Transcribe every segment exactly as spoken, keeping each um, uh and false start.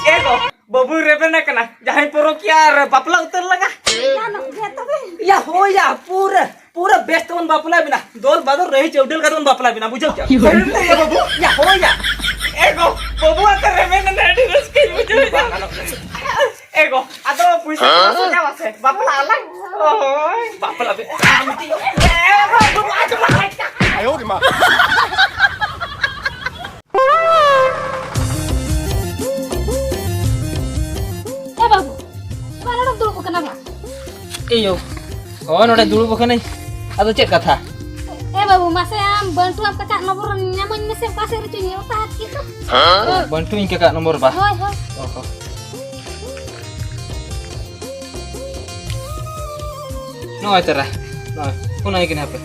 ᱮ ᱜᱚ, ᱵᱟᱹᱵᱩᱭ ᱨᱮᱵᱮᱱ ᱟᱠᱟᱱᱟ, ᱡᱟᱦᱟᱸᱭ ᱯᱚᱨᱚᱠᱤᱭᱟᱹ ᱟᱨ ᱵᱟᱯᱞᱟ ᱩᱛᱟᱹᱨ ᱞᱟᱝᱟ᱾ ᱜᱟᱱᱚᱜ ᱜᱮᱭᱟ ᱛᱚᱵᱮ᱾ ᱭᱟ ᱦᱳᱭ ᱭᱟ, ᱯᱩᱨᱟᱹ, ᱯᱩᱨᱟᱹ ᱵᱮᱥ ᱛᱮᱵᱚᱱ ᱵᱟᱯᱞᱟ ᱵᱤᱱᱟ᱾ ᱫᱚᱞ ᱵᱟᱫᱚᱞ ᱨᱟᱹᱦᱤ ᱪᱟᱹᱣᱰᱟᱹᱞ ᱠᱟᱛᱮ ᱵᱚᱱ ᱵᱟᱯᱞᱟ ᱵᱤᱱᱟ, ᱵᱩᱡᱷᱟᱹᱣ ᱠᱮᱜᱼᱟ? ᱥᱟᱹᱨᱤ ᱜᱮ ᱭᱟ ᱵᱟᱹᱵᱩ? ᱭᱟ ᱦᱳᱭ ᱭᱟ᱾ ᱮ ᱜᱚ, ᱵᱟᱹᱵᱩ ᱟᱛᱮ ᱨᱮᱵᱮᱱ ᱮᱱᱟ, ᱟᱹᱰᱤ ᱨᱟᱹᱥᱠᱟᱹᱧ ᱵᱩᱡᱷᱟᱹᱣ ᱮᱫᱟ᱾ ᱮ ᱜᱚ, ᱟᱫᱚ ᱯᱩᱭᱥᱟᱹ ᱠᱚ ᱥᱟᱡᱟᱣᱟ ᱥᱮ, ᱵᱟᱯᱞᱟ ᱟᱞᱟᱝ? ᱦᱳᱭ, ᱵᱟᱯᱞᱟ ᱵᱤᱱ᱾ ᱮ ᱜᱚ, ᱵᱟᱹᱵᱩ, ᱟᱸᱡᱚᱢ ᱞᱟᱦᱟᱭ ᱛᱟ᱾ ᱮ ᱵᱟᱹᱵᱩ, ᱚᱠᱟ ᱨᱮᱢ ᱫᱩᱲᱩᱵ ᱟᱠᱟᱱᱟ ᱵᱟ? ᱮᱭᱳ, ᱦᱳᱭ, ᱱᱚᱰᱮ ᱫᱩᱲᱩᱵ ᱟᱠᱟᱱᱟᱹᱧ᱾ ᱟᱫᱚ ᱪᱮᱫ ᱠᱟᱛᱷᱟ? ᱮ ᱵᱟᱹᱵᱩ, ᱢᱟᱥᱮ ᱟᱢ ᱵᱟᱹᱱᱴᱩ ᱟᱢ ᱠᱟᱠᱟ ᱱᱚᱢᱵᱚᱨ ᱧᱟᱢᱟᱹᱧ ᱢᱮᱥᱮ, ᱚᱠᱟ ᱥᱮᱫ ᱨᱮᱪᱚᱧ ᱚᱛᱟ ᱟᱫ ᱠᱮᱫ ᱫᱚ᱾ ᱚ, ᱵᱟᱹᱱᱴᱩ ᱤᱧ ᱠᱟᱠᱟ ᱱᱚᱢᱵᱚᱨ ᱵᱟ? ᱦᱳᱭ, ᱦᱳᱭ᱾ ᱚ ᱦᱚ᱾ ᱱᱚᱜᱼᱚᱭ ᱛᱟᱨᱟ, ᱱᱚᱜᱼᱚᱭ, ᱯᱷᱳᱱ ᱟᱭ ᱠᱟᱱᱟ ᱦᱟᱯᱮ᱾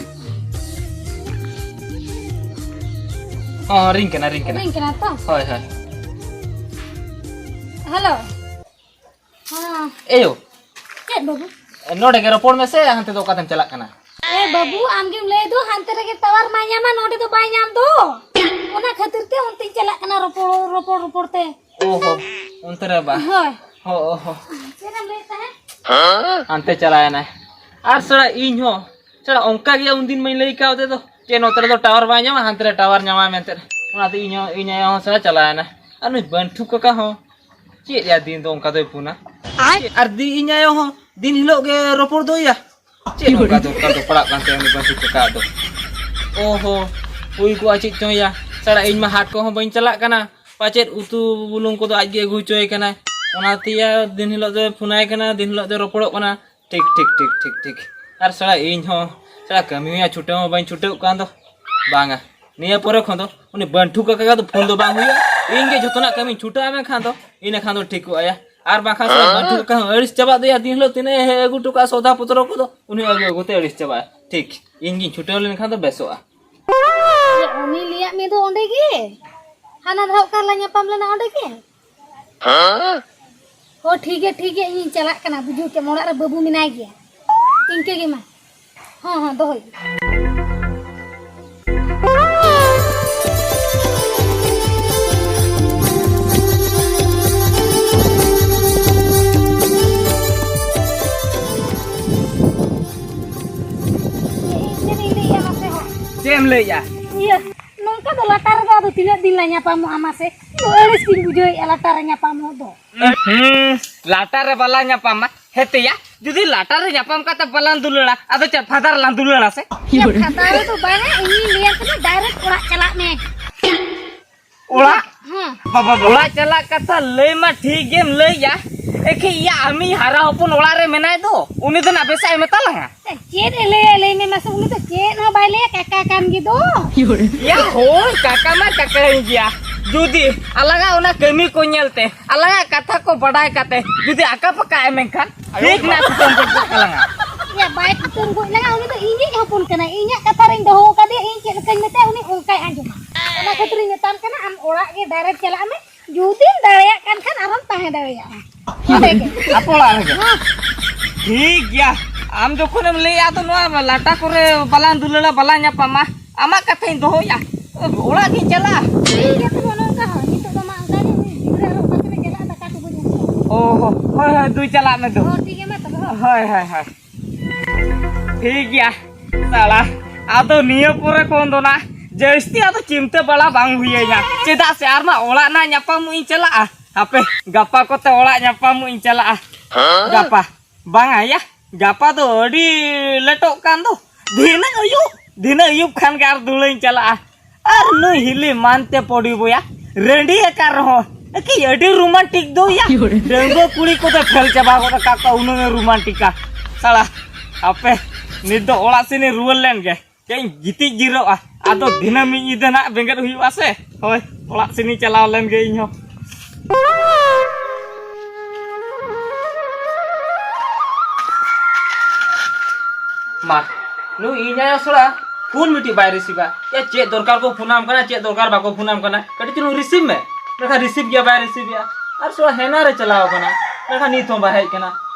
ᱦᱚᱸ, ᱦᱚᱸ, ᱨᱤᱝ ᱠᱟᱱᱟ, ᱨᱤᱝ ᱠᱟᱱᱟ᱾ ᱨᱤᱝ ᱠᱟᱱᱟ ᱛᱚ? ᱦᱳᱭ, ᱦᱳᱭ᱾ ᱦᱮᱞᱳ᱾ ᱦᱮᱸ᱾ ᱮᱭᱳ᱾ ᱪᱮᱫ ᱵᱟᱹᱵᱩ? ᱱᱚᱰᱮ ᱜᱮ ᱨᱚᱯᱚᱲ ᱢᱮᱥᱮ, ᱦᱟᱱᱛᱮ ᱫᱚ ᱚᱠᱟᱛᱮᱢ ᱪᱟᱞᱟᱜ ᱠᱟᱱᱟ? ᱮ ᱵᱟᱹᱵᱩ, ᱟᱢ ᱜᱮᱢ ᱞᱟᱹᱭ ᱫᱚ, ᱦᱟᱱᱛᱮ ᱨᱮᱜᱮ ᱴᱟᱣᱟᱨ ᱢᱟᱭ ᱧᱟᱢᱟ, ᱱᱚᱰᱮ ᱫᱚ ᱵᱟᱭ ᱧᱟᱢ ᱫᱚ᱾ ᱚᱱᱟ ᱠᱷᱟᱹᱛᱤᱨ ᱛᱮ ᱚᱱᱛᱮᱧ ᱪᱟᱞᱟᱜ ᱠᱟᱱᱟ ᱨᱚᱯᱚᱲ, ᱨᱚᱯᱚᱲ, ᱨᱚᱯᱚᱲ ᱛᱮ᱾ ᱚ ᱦᱚ, ᱚᱱᱛᱮ ᱨᱮ ᱵᱟ? ᱦᱳᱭ᱾ ᱦᱚ, ᱚ ᱦᱚ᱾ ᱪᱮᱫ ᱮᱢ ᱞᱟᱹᱭᱮᱫ ᱛᱟᱦᱮᱸᱫ? ᱦᱟᱱᱛᱮ ᱪᱟᱞᱟᱣᱮᱱᱟᱭ᱾ ᱟᱨ ᱥᱟᱞᱟ ᱤᱧ ᱦᱚᱸ, ᱥᱟᱞᱟ ᱚᱱᱠᱟ ᱜᱮᱭᱟ, ᱩᱱᱫᱤᱱ ᱢᱟᱧ ᱞᱟᱹᱭ ᱠᱟᱣᱫᱮ ᱫᱚ, ᱡᱮ ᱱᱚᱛᱮ ᱨᱮᱫᱚ ᱴᱟᱣᱟᱨ ᱵᱟᱭ ᱧᱟᱢᱟ, ᱦᱟᱱᱛᱮ ᱨᱮ ᱴᱟᱣᱟᱨ ᱧᱟᱢᱟᱭ ᱢᱮᱱᱛᱮ᱾ ᱚᱱᱟᱛᱮ ᱤᱧ ᱦᱚᱸ, ᱤᱧ ᱟᱭᱳ ᱦᱚᱸ ᱥᱟᱞᱟ ᱪᱟᱞᱟᱣᱮᱱᱟ᱾ ᱟᱨ ᱱᱩᱭ ᱵᱟᱹᱱᱴᱷᱩ ᱠᱟᱠᱟ ᱦᱚᱸ ᱪᱮᱫ ᱭᱟ ᱫᱤᱱ ᱫᱚ ᱚᱱᱠᱟ ᱫᱚᱭ ᱯᱷᱳᱱᱟ? ᱟᱨ ᱫᱤ-, ᱤᱧ ᱟᱭᱳ ᱦᱚᱸ ᱫᱤᱱ ᱦᱤᱞᱳᱜ ᱜᱮ ᱨᱚᱯᱚᱲ ᱫᱚ ᱭᱟ᱾ ᱪᱮᱫ ᱱᱚᱝᱠᱟ ᱫᱚᱨᱠᱟᱨ ᱫᱚ ᱯᱟᱲᱟᱜ ᱠᱟᱱ ᱛᱟᱭᱟ ᱩᱱᱤ ᱵᱟᱹᱱᱴᱷᱩ ᱠᱟᱠᱟ ᱫᱚ? ᱚ ᱦᱚ, ᱦᱩᱭ ᱠᱚᱜᱼᱟ ᱪᱮᱫ ᱪᱚᱝ ᱭᱟ᱾ ᱥᱟᱲᱟ ᱤᱧ ᱢᱟ ᱦᱟᱴ ᱠᱚᱦᱚᱸ ᱵᱟᱹᱧ ᱪᱟᱞᱟᱜ ᱠᱟᱱᱟ, ᱯᱟᱪᱮᱫ ᱩᱛᱩ ᱵᱩᱞᱩᱝ ᱠᱚᱫᱚ ᱟᱡ ᱜᱮ ᱟᱹᱜᱩ ᱦᱚᱪᱚᱭ ᱠᱟᱱᱟᱭ᱾ ᱚᱱᱟᱛᱮ ᱭᱟ ᱫᱤᱱ ᱦᱤᱞᱳᱜ ᱫᱚᱭ ᱯᱷᱳᱱᱟᱭ ᱠᱟᱱᱟ, ᱫᱤᱱ ᱦᱤᱞᱳᱜ ᱫᱚᱭ ᱨᱚᱯᱚᱲᱚᱜ ᱠᱟᱱᱟ᱾ ᱴᱷᱤᱠ, ᱴᱷᱤᱠ, ᱴᱷᱤᱠ, ᱴᱷᱤᱠ, ᱴᱷᱤᱠ᱾ ᱟᱨ ᱥᱟᱲᱟ ᱤᱧ ᱦᱚᱸ ᱥᱟᱲᱟ ᱠᱟᱹᱢᱤ ᱦᱚᱸ ᱭᱟ ᱪᱷᱩᱴᱟᱹᱣ ᱦᱚᱸ ᱵᱟᱹᱧ ᱪᱷᱩᱴᱟᱹᱣ ᱠᱟᱱ ᱫᱚ᱾ ᱵᱟᱝᱟ, ᱱᱤᱭᱟᱹ ᱯᱚᱨᱮ ᱠᱷᱚᱱ ᱫᱚ ᱩᱱᱤ ᱵᱟᱹᱱᱴᱷᱩ ᱠᱟᱠᱟ ᱫᱚ ᱯᱷᱳᱱ ᱫᱚ ᱵᱟᱝ ᱦᱩᱭᱩᱜᱼᱟ᱾ ᱤᱧ ᱜᱮ ᱡᱷᱚᱛᱚᱱᱟᱜ ᱠᱟᱹᱢᱤᱧ ᱪᱷᱩᱴᱟᱹᱣᱟ, ᱢᱮᱱᱠᱷᱟᱱ ᱫᱚ ᱤᱱᱟᱹ ᱠᱷᱟᱱ ᱫᱚ ᱴᱷᱤᱠᱚᱜᱼᱟ ᱭᱟ᱾ ᱟᱨ ᱵᱟᱝᱠᱷᱟᱱ ᱥᱟᱞᱟ ᱵᱟᱹᱱᱴᱩ ᱠᱟᱠᱟ ᱦᱚᱸ ᱟᱹᱲᱤᱥ ᱪᱟᱵᱟᱜ ᱫᱚᱭᱟ, ᱫᱤᱱ ᱦᱤᱞᱳᱜ ᱛᱤᱱᱟᱹᱜ ᱮ ᱟᱹᱜᱩ ᱦᱚᱴᱚ ᱠᱟᱜᱼᱟ ᱥᱚᱣᱫᱟ ᱯᱚᱛᱨᱚ ᱠᱚᱫᱚ, ᱩᱱᱤ ᱟᱹᱜᱩ ᱟᱹᱜᱩ ᱛᱮ ᱟᱹᱲᱤᱥ ᱪᱟᱵᱟᱜᱼᱟ᱾ ᱴᱷᱤᱠ, ᱤᱧ ᱜᱤᱧ ᱪᱷᱩᱴᱟᱹᱣ ᱞᱮᱱᱠᱷᱟᱱ ᱫᱚ ᱵᱮᱥᱚᱜᱼᱟ᱾ ᱩᱱᱤ ᱞᱟᱹᱭᱟᱜ ᱢᱮ ᱫᱚ ᱚᱸᱰᱮ ᱜᱮ, ᱦᱟᱱᱟ ᱫᱷᱟᱣ ᱚᱠᱟ ᱨᱮᱞᱟᱝ ᱧᱟᱯᱟᱢ ᱞᱮᱱᱟ ᱚᱸᱰᱮ ᱜᱮ᱾ ᱦᱚᱸ, ᱴᱷᱤᱠ ᱜᱮᱭᱟ, ᱴᱷᱤᱠ ᱜᱮᱭᱟ, ᱤᱧᱤᱧ ᱪᱟᱞᱟᱜ ᱠᱟᱱᱟ, ᱵᱩᱡᱷᱟᱹᱣ ᱠᱮᱢ, ᱚᱲᱟᱜ ᱨᱮ ᱵᱟᱹᱵᱩ ᱢᱮᱱᱟᱭ ᱜᱮᱭᱟ᱾ ᱤᱱᱠᱟᱹ ᱜᱮ ᱢᱟ᱾ ᱦᱚᱸ, ᱦᱚᱸ, ᱫᱚᱦᱚᱭ ᱢᱮ᱾ ᱞᱟᱹᱭᱮᱜᱼᱟ? ᱤᱭᱟᱹ, ᱱᱚᱝᱠᱟ ᱫᱚ ᱞᱟᱴᱟ ᱨᱮᱫᱚ ᱟᱫᱚ ᱛᱤᱱᱟᱹᱜ ᱫᱤᱱ ᱞᱮ ᱧᱟᱯᱟᱢᱚᱜᱼᱟ ᱢᱟᱥᱮ? ᱤᱧ ᱫᱚ ᱟᱹᱲᱤᱥ ᱜᱤᱧ ᱵᱩᱡᱷᱟᱹᱣᱮᱫᱼᱟ ᱞᱟᱴᱟ ᱨᱮ ᱧᱟᱯᱟᱢᱚᱜ ᱫᱚ᱾ ᱦᱩᱸ, ᱞᱟᱴᱟ ᱨᱮ ᱵᱟᱞᱟ ᱧᱟᱯᱟᱢᱟ᱾ ᱦᱮᱛᱮᱭᱟ, ᱡᱩᱫᱤ ᱞᱟᱴᱟ ᱨᱮ ᱧᱟᱯᱟᱢ ᱠᱟᱛᱮ ᱵᱟᱞᱟᱝ ᱫᱩᱞᱟᱹᱲᱟ, ᱟᱫᱚ ᱪᱮᱫ ᱯᱷᱟᱫᱟ ᱨᱮᱞᱟᱝ ᱫᱩᱞᱟᱹᱲᱟ ᱥᱮ? ᱤᱭᱟᱹ, ᱯᱷᱟᱫᱟ ᱨᱮᱫᱚ ᱵᱟᱝᱟ, ᱤᱧᱤᱧ ᱞᱟᱹᱭᱟᱢ ᱠᱟᱱᱟ, direct ᱚᱲᱟᱜ ᱪᱟᱞᱟᱜ ᱢᱮ᱾ ᱚᱲᱟᱜ? ᱦᱮᱸ᱾ ᱵᱟᱵᱟ, ᱵᱟᱵᱟ᱾ ᱚᱲᱟᱜ ᱪᱟᱞᱟᱜ ᱠᱟᱛᱷᱟ ᱞᱟᱹᱭ ᱢᱟ ᱴᱷᱤᱠ ᱜᱮᱢ ᱞᱟᱹᱭᱮᱜᱼᱟ, ᱮᱠᱷᱮ ᱤᱭᱟᱹ ᱟᱢᱤᱡ ᱦᱟᱨᱟ ᱦᱚᱯᱚᱱ ᱚᱲᱟᱜ ᱨᱮ ᱢᱮᱱᱟᱭ ᱫᱚ, ᱩᱱᱤ ᱫᱚ ᱱᱟᱜ ᱵᱮᱥᱟᱜ ᱮ ᱢᱮᱛᱟ ᱞᱟᱝᱟ? ᱪᱮᱫ ᱮ ᱞᱟᱹᱭᱟ, ᱞᱟᱹᱭ ᱢᱮ ᱢᱟᱥᱮ, ᱩᱱᱤ ᱫᱚ ᱪᱮᱫ ᱦᱚᱸ ᱵᱟᱭ ᱞᱟᱹᱭᱟ, ᱠᱟᱠᱟ ᱠᱟᱱ ᱜᱮ ᱫᱚ᱾ ᱭᱟ ᱦᱳᱭ, ᱠᱟᱠᱟ ᱢᱟ ᱠᱟᱠᱟ ᱜᱮᱭᱟ᱾ ᱡᱩᱫᱤ ᱟᱞᱟᱝᱟᱜ ᱚᱱᱟ ᱠᱟᱹᱢᱤ ᱠᱚ ᱧᱮᱞᱛᱮ, ᱟᱞᱟᱝᱟᱜ ᱠᱟᱛᱷᱟ ᱠᱚ ᱵᱟᱰᱟᱭ ᱠᱟᱛᱮ, ᱡᱩᱫᱤ ᱟᱠᱟ ᱯᱟᱠᱟ ᱮᱢ ᱮᱱᱠᱷᱟᱱ, ᱴᱷᱤᱠ ᱱᱟ ᱠᱩᱴᱟᱹᱢ ᱜᱚᱡ ᱜᱚᱫ ᱠᱟᱞᱟᱝᱟ᱾ ᱭᱟ, ᱵᱟᱭ ᱠᱩᱴᱟᱹᱢ ᱜᱚᱡ ᱞᱟᱝᱟ, ᱩᱱᱤ ᱫᱚ ᱤᱧᱤᱡ ᱦᱚᱯᱚᱱ ᱠᱟᱱᱟᱭ, ᱤᱧᱟᱜ ᱠᱟᱛᱷᱟ ᱨᱤᱧ ᱫᱚᱦᱚ ᱟᱠᱟᱫᱮᱭᱟ, ᱤᱧ ᱪᱮᱫ ᱞᱮᱠᱟᱧ ᱢᱮᱛᱟᱭᱟ ᱩᱱᱤ ᱚᱱᱠᱟᱭ ᱟᱸᱡᱚᱢᱟ᱾ ᱚᱱᱟ ᱠᱷᱟᱹᱛᱤᱨᱤᱧ ᱢᱮᱛᱟᱢ ᱠᱟᱱᱟ, ᱟᱢ ᱚᱲᱟᱜ ᱜᱮ direct ᱪᱟᱞᱟᱜ ᱢᱮ, ᱡᱩᱫᱤᱢ ᱫᱟᱲᱮᱭᱟᱜ ᱠᱟᱱ ᱠᱷᱟᱱ ᱟᱨᱦᱚᱸᱢ ᱛᱟᱦᱮᱸ ᱫᱟᱲᱮᱭᱟᱜᱼᱟ᱾ ᱚᱸᱰᱮ ᱜᱮ᱾ ᱟᱯᱮ ᱚᱲᱟᱜ ᱨᱮᱜᱮ? ᱦᱮᱸ᱾ ᱴᱷᱤᱠ ᱜᱮᱭᱟ, ᱟᱢ ᱡᱚᱠᱷᱚᱱᱮᱢ ᱞᱟᱹᱭᱮᱫᱼᱟ ᱟᱫᱚ ᱱᱚᱣᱟ ᱞᱟᱴᱟ ᱠᱚᱨᱮ ᱵᱟᱞᱟᱝ ᱫᱩᱞᱟᱹᱲᱟ, ᱵᱟᱞᱟᱝ ᱧᱟᱯᱟᱢᱟ, ᱟᱢᱟᱜ ᱠᱟᱛᱷᱟᱧ ᱫᱚᱦᱚᱭᱟ, ᱚᱲᱟᱜ ᱜᱤᱧ ᱪᱟᱞᱟᱜᱼᱟ᱾ ᱴᱷᱤᱠ ᱜᱮᱭᱟ ᱛᱚᱵᱮ, ᱱᱚᱝᱠᱟ ᱦᱚᱸ ᱱᱤᱛᱚᱜ ᱫᱚ ᱢᱟ ᱚᱱᱠᱟ ᱜᱮ, ᱩᱱᱤ ᱜᱤᱫᱽᱨᱟᱹ ᱟᱨᱦᱚᱸ ᱚᱠᱟ ᱥᱮᱫ ᱮ ᱪᱟᱞᱟᱜᱼᱟ, ᱫᱟᱠᱟ ᱠᱚ ᱵᱟᱹᱧ ᱮᱢ ᱠᱟᱣᱟ᱾ ᱚ ᱦᱚᱸ, ᱦᱳᱭ ᱦᱳᱭ, ᱫᱩᱭ ᱪᱟᱞᱟᱜ ᱢᱮ ᱫᱩ᱾ ᱦᱚᱸ, ᱴᱷᱤᱠ ᱜᱮᱭᱟ ᱢᱟ ᱛᱚᱵᱮ, ᱦᱚᱸ᱾ ᱦᱳᱭ ᱦᱳᱭ ᱦᱳᱭ᱾ ᱴᱷᱤᱠ ᱜᱮᱭᱟ ᱥᱟᱞᱟ, ᱟᱫᱚ ᱱᱤᱭᱟᱹ ᱯᱚᱨᱮ ᱠᱷᱚᱱ ᱫᱚ ᱱᱟ ᱡᱟᱹᱥᱛᱤ ᱟᱫᱚ ᱪᱤᱱᱛᱟᱹ ᱵᱟᱲᱟ ᱵᱟᱝ ᱦᱩᱭᱟᱹᱧᱟ, ᱪᱮᱫᱟᱜ ᱥᱮ ᱟᱨ ᱢᱟ ᱚᱲᱟᱜ ᱱᱟ ᱧᱟᱯᱟᱢᱚᱜ ᱤᱧ ᱪᱟᱞᱟᱜᱼᱟ᱾ ᱦᱟᱯᱮ, ᱜᱟᱯᱟ ᱠᱚᱛᱮ ᱚᱲᱟᱜ ᱧᱟᱯᱟᱢᱚᱜ ᱤᱧ ᱪᱟᱞᱟᱜᱼᱟ᱾ ᱜᱟᱯᱟ ᱵᱟᱝᱟ ᱭᱟ, ᱜᱟᱯᱟ ᱫᱚ ᱟᱹᱰᱤ ᱞᱮᱴᱚᱜ ᱠᱟᱱ ᱫᱚ᱾ ᱫᱷᱤᱱᱟᱹᱝ ᱟᱹᱭᱩᱵ, ᱫᱷᱤᱱᱟᱹᱝ ᱟᱹᱭᱩᱵ ᱠᱷᱟᱱ ᱜᱮ ᱟᱨ ᱫᱩᱞᱟᱹᱧ ᱪᱟᱞᱟᱜᱼᱟ᱾ ᱟᱨ ᱱᱩᱭ ᱦᱤᱞᱤ ᱢᱟᱱᱛᱮ ᱯᱚᱰᱤ ᱵᱚᱭᱟ, ᱨᱟᱺᱰᱤ ᱟᱠᱟᱱ ᱨᱮᱦᱚᱸ ᱮᱠᱤ ᱟᱹᱰᱤ romantic ᱫᱚ ᱭᱟ᱾ ᱰᱟᱺᱜᱩᱣᱟᱹ ᱠᱩᱲᱤ ᱠᱚᱫᱚ ᱯᱷᱮᱞ ᱪᱟᱵᱟ ᱜᱚᱫ ᱟᱠᱟᱫ ᱠᱚᱣᱟ, ᱩᱱᱟᱹᱝ ᱮ romanticᱟ᱾ ᱥᱟᱞᱟ, ᱦᱟᱯᱮ, ᱱᱤᱛ ᱫᱚ ᱚᱲᱟᱜ ᱥᱮᱱᱤᱧ ᱨᱩᱣᱟᱹᱲ ᱞᱮᱱ ᱜᱮ᱾ ᱪᱮᱫ ᱤᱧ ᱜᱤᱛᱤᱡ ᱡᱤᱨᱟᱹᱜᱼᱟ? ᱟᱫᱚ ᱫᱷᱤᱱᱟᱹᱝ ᱢᱤᱫ ᱧᱤᱫᱟᱹ ᱱᱟᱜ ᱵᱮᱸᱜᱮᱫ ᱦᱩᱭᱩᱜᱼᱟ ᱥᱮ? ᱦᱳᱭ, ᱚᱲᱟᱜ ᱥᱮᱱᱤᱧ ᱪᱟᱞᱟᱣ ᱞᱮᱱ ᱜᱮ ᱤᱧ ᱦᱚᱸ᱾ ᱢᱟ, ᱱᱩᱭ ᱤᱧ ᱟᱭᱳ ᱥᱚᱲᱟ ᱯᱷᱳᱱ ᱢᱤᱫᱴᱤᱡ ᱵᱟᱭ receiveᱟ᱾ ᱭᱟ, ᱪᱮᱫ ᱫᱚᱨᱠᱟᱨ ᱠᱚ ᱯᱷᱳᱱᱟᱢ ᱠᱟᱱᱟ, ᱪᱮᱫ ᱫᱚᱨᱠᱟᱨ ᱵᱟᱠᱚ ᱯᱷᱳᱱᱟᱢ ᱠᱟᱱᱟ, ᱠᱟᱹᱴᱤᱡ ᱪᱩᱞᱩᱝ receive ᱢᱮ᱾ ᱢᱮᱱᱠᱷᱟᱱ receive ᱜᱮᱭᱟ, ᱵᱟᱭ receiveᱮᱜᱼᱟ᱾ ᱟᱨ ᱥᱚᱲᱟ ᱦᱮᱱᱟ ᱨᱮ ᱪᱟᱞᱟᱣ ᱠᱟᱱᱟ, ᱢᱮᱱᱠᱷᱟᱱ ᱱᱤᱛ ᱦᱚᱸ ᱵᱟᱭ ᱦᱮᱡ ᱠᱟᱱᱟ᱾